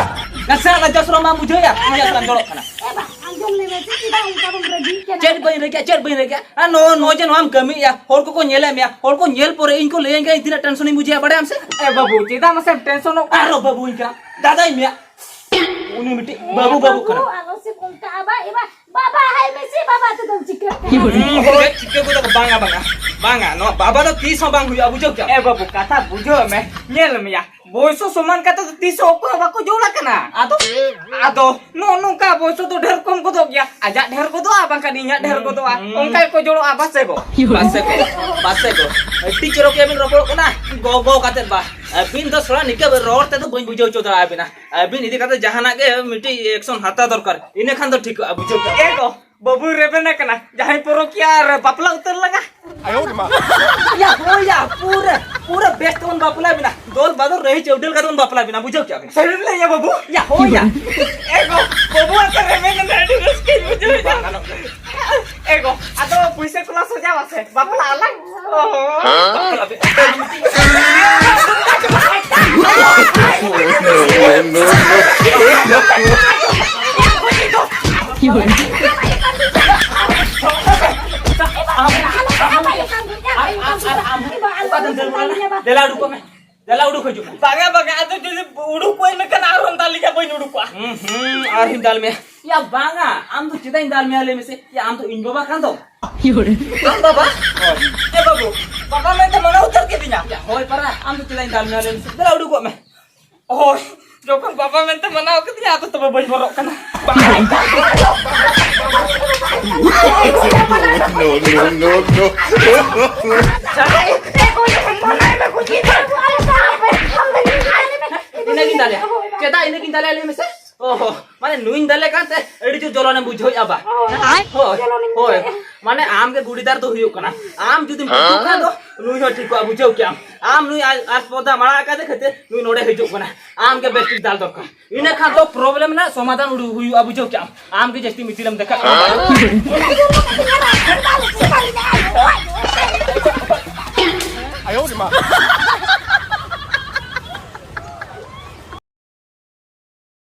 ᱱᱟᱥᱮᱱᱟᱜ ᱞᱟᱡᱡᱟ ᱥᱚᱨᱚᱢ ᱵᱟᱢ ᱵᱩᱡᱷᱟᱹᱣᱮᱫᱼᱟ ᱤᱧ ᱟᱭᱳ ᱥᱟᱞᱟᱜ ᱮᱢ ᱡᱚᱲᱚᱜ ᱠᱟᱱᱟ? ᱮ ᱵᱟ, ᱟᱸᱡᱚᱢ ᱞᱮ ᱢᱮ, ᱪᱮᱫ ᱪᱮᱫᱟᱜ ᱚᱱᱠᱟ ᱵᱚᱱ ᱨᱟᱹᱜᱤᱜ ᱠᱟᱱᱟ? ᱪᱮᱫ ᱵᱟᱹᱧ ᱨᱟᱹᱜᱤᱜᱼᱟ, ᱪᱮᱫ ᱵᱟᱹᱧ ᱨᱟᱹᱜᱤᱜᱼᱟ? ᱟᱨ ᱱᱚᱜᱼᱚᱭ, ᱱᱚᱜᱼᱚᱭ ᱡᱮ ᱱᱚᱣᱟᱢ ᱠᱟᱹᱢᱤᱭᱮᱫᱼᱟ, ᱦᱚᱲ ᱠᱚᱠᱚ ᱧᱮᱞᱮᱫ ᱢᱮᱭᱟ, ᱦᱚᱲ ᱠᱚ ᱧᱮᱞ ᱯᱚᱨᱮ ᱤᱧ ᱠᱚ ᱞᱟᱹᱭᱟᱹᱧ ᱠᱟᱱᱟ, ᱤᱧ ᱛᱤᱱᱟᱹᱜ ᱴᱮᱱᱥᱚᱱᱤᱧ ᱵᱩᱡᱷᱟᱹᱣᱟ, ᱵᱟᱲᱟᱭᱟᱢ ᱥᱮ? ᱮ ᱵᱟᱹᱵᱩ, ᱪᱮᱫᱟᱜ ᱢᱟᱥᱮᱢ ᱴᱮᱱᱥᱚᱱᱚᱜ ᱠᱟᱱᱟ? ᱟᱨᱚ ᱵᱟᱹᱵᱩᱧ ᱠᱟᱱᱟ, ᱫᱟᱫᱟᱧ ᱢᱮᱭᱟ, ᱩᱱᱤ ᱢᱤᱫᱴᱤᱡ ᱵᱟᱹᱵᱩ, ᱵᱟᱹᱵᱩ ᱠᱟᱱᱟ᱾ ᱟᱞᱚ ᱥᱮᱢ ᱚᱱᱠᱟᱜᱼᱟ ᱵᱟ, ᱮ ᱵᱟ, ᱵᱟᱵᱟ ᱦᱟᱭ ᱢᱮᱥᱮ, ᱵᱟᱵᱟ ᱛᱮᱫᱚᱢ ᱪᱤᱠᱟᱹᱜ ᱠᱟᱱᱟ? ᱦᱩᱸ, ᱦᱳᱭ, ᱪᱤᱠᱟᱹ ᱠᱚᱫᱚ ᱵᱟᱝᱟ, ᱵᱟᱝᱟ, ᱵᱟᱝᱟ, ᱱᱚᱣᱟ ᱵᱟᱵᱟ ᱫᱚ ᱛᱤᱥ ᱦᱚᱸ ᱵᱟᱝ ᱦᱩᱭᱩᱜᱼᱟ, ᱵᱩᱡᱷᱟᱹᱣ ᱠᱮᱜᱼᱟᱢ? ᱮ ᱵᱟᱹᱵᱩ, ᱠᱟᱛᱷᱟ ᱵᱩᱡᱷᱟᱹᱣ ᱢᱮ, ᱧᱮᱞ ᱢᱮᱭᱟ, ᱵᱚᱭᱥᱚ ᱥᱚᱢᱟᱱ ᱠᱟᱛᱮ ᱫᱚ ᱛᱤᱥ ᱦᱚᱸ ᱚᱠᱚᱭ ᱦᱚᱸ ᱵᱟᱠᱚ ᱡᱚᱲ ᱟᱠᱟᱱᱟ᱾ ᱟᱫᱚ? ᱟᱫᱚ ᱱᱚᱜᱼᱚ ᱱᱚᱝᱠᱟ ᱵᱚᱭᱥᱚ ᱫᱚ ᱰᱷᱮᱨ ᱠᱚᱢ ᱜᱚᱫᱚᱜ ᱜᱮᱭᱟ, ᱟᱡᱟᱜ ᱰᱷᱮᱨ ᱜᱚᱫᱚᱜᱼᱟ, ᱵᱟᱝᱠᱷᱟᱱ ᱤᱧᱟᱹᱜ ᱰᱷᱮᱨ ᱜᱚᱫᱚᱜᱼᱟ᱾ ᱦᱩᱸ᱾ ᱚᱱᱠᱟ ᱜᱮᱠᱚ ᱡᱚᱲᱚᱜᱼᱟ, ᱵᱟᱥᱮ ᱜᱚ? ᱵᱟᱥᱮ ᱜᱚ, ᱵᱟᱥᱮ ᱜᱚ᱾ ᱟᱹᱰᱤ ᱪᱚᱨᱚᱠ ᱜᱮᱵᱤᱱ ᱨᱚᱯᱚᱲᱚᱜ ᱠᱟᱱᱟ, ᱜᱚ ᱜᱚ ᱠᱟᱛᱮ ᱵᱟ᱾ ᱟᱹᱵᱤᱱ ᱫᱚ ᱥᱚᱲᱟ ᱱᱤᱠᱟᱹ ᱨᱚᱲ ᱛᱮᱫᱚ ᱵᱟᱹᱧ ᱵᱩᱡᱷᱟᱹᱣ ᱦᱚᱪᱚ ᱫᱟᱲᱮᱭᱟᱵᱤᱱᱟ᱾ ᱟᱹᱵᱤᱱ ᱤᱫᱤ ᱠᱟᱛᱮ ᱡᱟᱦᱟᱱᱟᱜ ᱜᱮ ᱢᱤᱫᱴᱤᱡ ᱮᱠᱥᱚᱱ ᱦᱟᱛᱟᱣ ᱫᱚᱨᱠᱟᱨ, ᱤᱱᱟᱹ ᱠᱷᱟᱱ ᱫᱚ ᱴᱷᱤᱠᱚᱜᱼᱟ, ᱵᱩᱡᱷᱟᱹᱣ ᱠᱮᱫᱟ? ᱮ ᱜᱚ, ᱵᱟᱹᱵᱩᱭ ᱨᱮᱵᱮᱱ ᱟᱠᱟᱱᱟ, ᱡᱟᱦᱟᱸᱭ ᱯᱚᱨᱚᱠᱤᱭᱟᱹ ᱟᱨ ᱵᱟᱯᱞᱟ ᱩᱛᱟᱹᱨ ᱞᱟᱜᱟ᱾ ᱭᱟ, ᱦᱳᱭ ᱭᱟ, ᱯᱩᱨᱟᱹ, ᱯᱩᱨᱟᱹ ᱵᱮᱥ ᱛᱮᱵᱚᱱ ᱵᱟᱯᱞᱟ ᱵᱤᱱᱟ᱾ ᱫᱚᱞ ᱵᱟᱫᱚᱞ ᱨᱟᱹᱦᱤ ᱪᱟᱹᱣᱰᱟᱹᱞ ᱠᱟᱛᱮ ᱵᱚᱱ ᱵᱟᱯᱞᱟ ᱵᱤᱱᱟ, ᱵᱩᱡᱷᱟᱹᱣ ᱠᱮᱜᱼᱟ ᱵᱤᱱ? ᱥᱟᱹᱨᱤᱢ ᱞᱟᱹᱭᱟ ᱵᱟᱹᱵᱩ? ᱭᱟ, ᱦᱳᱭ ᱭᱟ᱾ ᱮ ᱜᱚ, ᱵᱟᱹᱵᱩ ᱟᱛᱮ ᱨᱮᱵᱮᱱ ᱠᱟᱛᱮ ᱟᱹᱰᱤ ᱨᱟᱹᱥᱠᱟᱹᱧ ᱵᱩᱡᱷᱟᱹᱣ ᱮᱫᱟ᱾ ᱮ ᱜᱚ, ᱟᱫᱚ ᱯᱩᱭᱥᱟᱹ ᱠᱚᱞᱟ ᱥᱚᱡᱟ ᱢᱟᱥᱮ, ᱵᱟᱯᱞᱟ ᱟᱞᱟᱝ᱾ ᱚ᱾ ᱵᱟᱯᱞᱟ ᱵᱤᱱ᱾ ᱫᱮᱞᱟ ᱩᱰᱩᱠᱚᱜ ᱢᱮ᱾ ᱫᱮᱞᱟ ᱩᱰᱩᱠ ᱦᱤᱡᱩᱜ ᱢᱮ᱾ ᱵᱟᱝᱟ, ᱵᱟᱝᱟ, ᱟᱫᱚ ᱡᱩᱫᱤ ᱩᱰᱩᱠᱚᱜ ᱤᱧ ᱢᱮᱱᱠᱷᱟᱱ ᱟᱨᱦᱚᱸᱢ ᱫᱟᱞᱤᱧᱟ, ᱵᱟᱹᱧ ᱩᱰᱩᱠᱚᱜᱼᱟ᱾ ᱦᱩᱸ, ᱦᱩᱸ, ᱟᱨᱦᱚᱸᱧ ᱫᱟᱞ ᱢᱮᱭᱟ᱾ ᱭᱟ ᱵᱟᱝᱟ, ᱟᱢ ᱫᱚ ᱪᱮᱫᱟᱜ ᱤᱧ ᱫᱟᱞ ᱢᱮᱭᱟ ᱞᱟᱹᱭ ᱢᱮᱥᱮ? ᱭᱟ ᱟᱢ ᱫᱚ ᱤᱧ ᱵᱟᱵᱟ ᱠᱟᱱ ᱫᱚ᱾ ᱟᱢ ᱵᱟᱵᱟ? ᱦᱳᱭ᱾ ᱮ ᱵᱟᱹᱵᱩ, ᱵᱟᱵᱟ ᱢᱮᱱᱛᱮ ᱢᱟᱱᱟᱣ ᱩᱛᱟᱹᱨ ᱠᱤᱫᱤᱧᱟ᱾ ᱭᱟ ᱦᱳᱭ ᱯᱟᱨᱟ, ᱟᱢ ᱫᱚ ᱪᱮᱫᱟᱜ ᱤᱧ ᱫᱟᱞ ᱢᱮᱭᱟ ᱞᱟᱹᱭ ᱢᱮᱥᱮ? ᱫᱮᱞᱟ ᱩᱰᱩᱠᱚᱜ ᱢᱮ᱾ ᱦᱳᱭ, ᱡᱚᱠᱷᱚᱱ ᱵᱟᱵᱟ ᱢᱮᱱᱛᱮ ᱢᱟᱱᱟᱣ ᱠᱤᱫᱤᱧᱟ, ᱟᱫᱚ ᱛᱚᱵᱮ ᱵᱟᱹᱧ ᱵᱚᱨᱚᱜ ᱠᱟᱱᱟ᱾ No, no, no, no. ᱤᱱᱟᱹᱜᱤᱧ ᱫᱟᱞᱮᱭᱟ᱾ ᱪᱮᱫᱟᱜ ᱤᱱᱟᱹᱜᱤᱧ ᱫᱟᱞᱮᱭᱟ ᱞᱟᱹᱭ ᱢᱮᱥᱮ? ᱚᱦᱚ, ᱢᱟᱱᱮ ᱱᱩᱭᱤᱧ ᱫᱟᱞᱮ ᱠᱟᱱᱛᱮ ᱟᱹᱰᱤ ᱡᱳᱨ ᱡᱚᱞᱚᱱᱮᱢ ᱵᱩᱡᱷᱟᱹᱣᱮᱫᱼᱟ ᱵᱟ? ᱦᱳᱭ, ᱦᱳᱭ, ᱡᱚᱞᱚᱱᱤᱧ ᱦᱳᱭ᱾ ᱵᱩᱡᱷᱟᱹᱣᱮᱫᱼᱟ᱾ ᱢᱟᱱᱮ ᱟᱢ ᱜᱮ ᱜᱩᱰᱤᱫᱟᱨ ᱫᱚ ᱦᱩᱭᱩᱜ ᱠᱟᱱᱟ᱾ ᱟᱢ ᱡᱩᱫᱤᱢ ᱴᱷᱤᱠᱚᱜ ᱠᱷᱟᱱ ᱫᱚ ᱱᱩᱭ ᱦᱚᱸ ᱴᱷᱤᱠᱚᱜᱼᱟ, ᱵᱩᱡᱷᱟᱹᱣ ᱠᱮᱜᱼᱟᱢ? ᱟᱢ ᱱᱩᱭ ᱟᱡ ᱟᱥ ᱯᱚᱫᱟ ᱢᱟᱲᱟᱝ ᱟᱠᱟᱫᱮ ᱠᱷᱟᱹᱛᱤᱨ ᱱᱩᱭ ᱱᱚᱰᱮ ᱦᱤᱡᱩᱜ ᱠᱟᱱᱟ᱾ ᱟᱢ ᱜᱮ ᱵᱮᱥ ᱴᱷᱤᱠ ᱫᱟᱞ ᱫᱚᱨᱠᱟᱨ᱾ ᱤᱱᱟᱹ ᱠᱷᱟᱱ ᱫᱚ problem ᱨᱮᱱᱟᱜ ᱥᱚᱢᱟᱫᱷᱟᱱ ᱩᱰᱩ-, ᱦᱩᱭᱩᱜᱼᱟ, ᱵᱩᱡᱷᱟᱹᱣ ᱠᱮᱜᱼᱟᱢ? ᱟᱢ ᱜᱮ ᱡᱟᱹᱥᱛᱤ ᱢᱤᱪᱤᱞᱮᱢ ᱫᱮᱠᱷᱟᱜ ᱠᱟᱱᱟ᱾